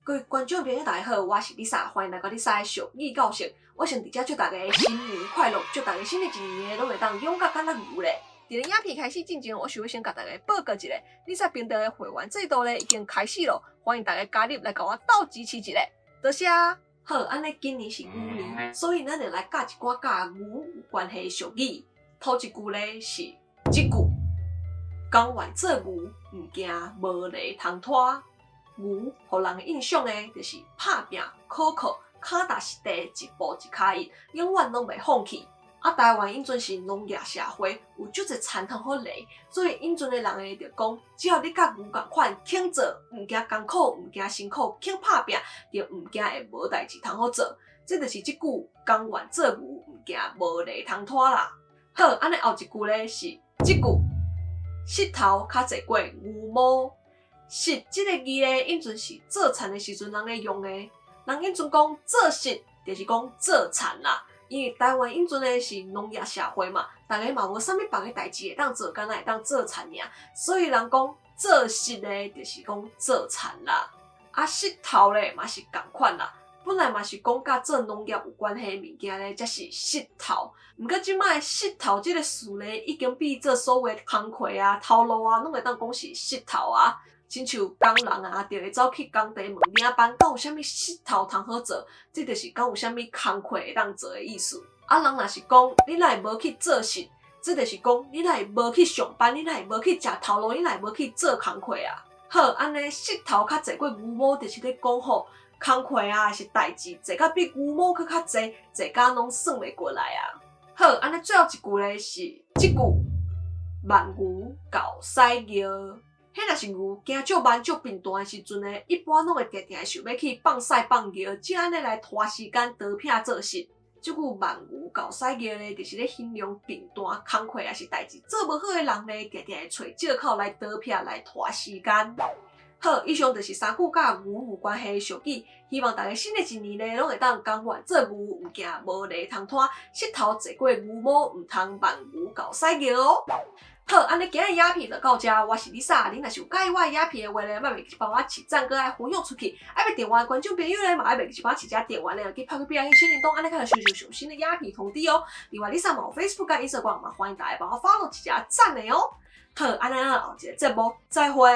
各位觀眾朋友，大家好，我是 Lisa，歡迎來到 Lisa 的俗語教室。我先佇遮祝大家新年快樂，祝大家新的一年攏會當勇敢甲若牛咧。佇咧影片開始進前，我想欲先共大家報告一下，Lisa 頻道的會員制度咧已經開始咯，歡迎大家加入來共我鬥支持一下，多謝。好，按呢今年是牛年，所以咱就來教一寡佮牛有關係的俗語。頭一句咧是這句：甘願做牛，毋驚無犁通拖。牛予人的印象呢，就是拍拚、可靠、跤踏實地，一步一跤印，永遠攏袂放棄。啊，台灣以陣是農業社會，有足濟田通好犁，所以以陣的人呢，就講，只要你佮牛仝款，肯做，毋驚艱苦，毋驚辛苦，肯拍拚，就毋驚會無代誌通好做。這就是這句甘願做牛，毋驚無犁通拖啦。好，按呢後一句咧是這句：穡頭較濟過牛毛。穡這个字咧，以陣是做田的時陣人咧用的。人以陣講做穡，就是講做田啦。因為台灣以陣咧是農業社會嘛，大家嘛無啥物別个代誌會當做，干焦會當做田爾。所以人講做穡咧，就是講做田啦。啊，穡頭咧嘛是仝款啦。本來嘛是講佮做農業有關係的物件咧，才是穡頭。毋過這擺穡頭這个詞咧，已經變做所謂工課啊、頭路啊，攏會當講是穡頭啊。親像工人啊，就會走去工地問領班，敢有啥物穡頭通好做？這就是敢有啥物工課會當做的意思。啊，人若是講你哪會無去做穡，這就是講你哪會無去上班，你哪會無去食頭路，你哪會無去做工課啊？好，按呢穡頭較濟過牛毛，就是咧講吼，工課啊，抑是代誌濟甲比牛毛閣較濟，濟甲攏算袂過來啊。好，按呢最後一句咧是這句：慢牛猴屎尿。彼若是牛行足慢足貧惰的時陣呢，一般攏會定定想欲去放屎放尿，才按呢來拖時間逃避做穡。這句慢牛猴屎尿咧，就是咧形容貧惰、工課抑是代誌做無好的人咧，定定會揣藉口來逃避來拖時間。好，以上就是三句佮牛有關係的俗語，希望大家新的一年咧，攏會當甘願做牛，毋驚無犁通拖，穡頭濟過牛毛，毋通慢牛猴屎尿哦。好，按呢今日影片就到遮，我是 Lisa，恁若是有佮意我的影片的話咧，莫袂記幫我揤讚閣愛分享出去。啊欲訂閱觀眾朋友咧，嘛愛袂記幫我揤一下訂閱咧，去拍開邊仔小鈴鐺，按呢較會收到上新的影片通知哦。另外，Lisa 嘛有 Facebook 佮 Instagram 嘛，歡迎大家幫我 follow 一下讚的哦。好，按呢後一个節目再會。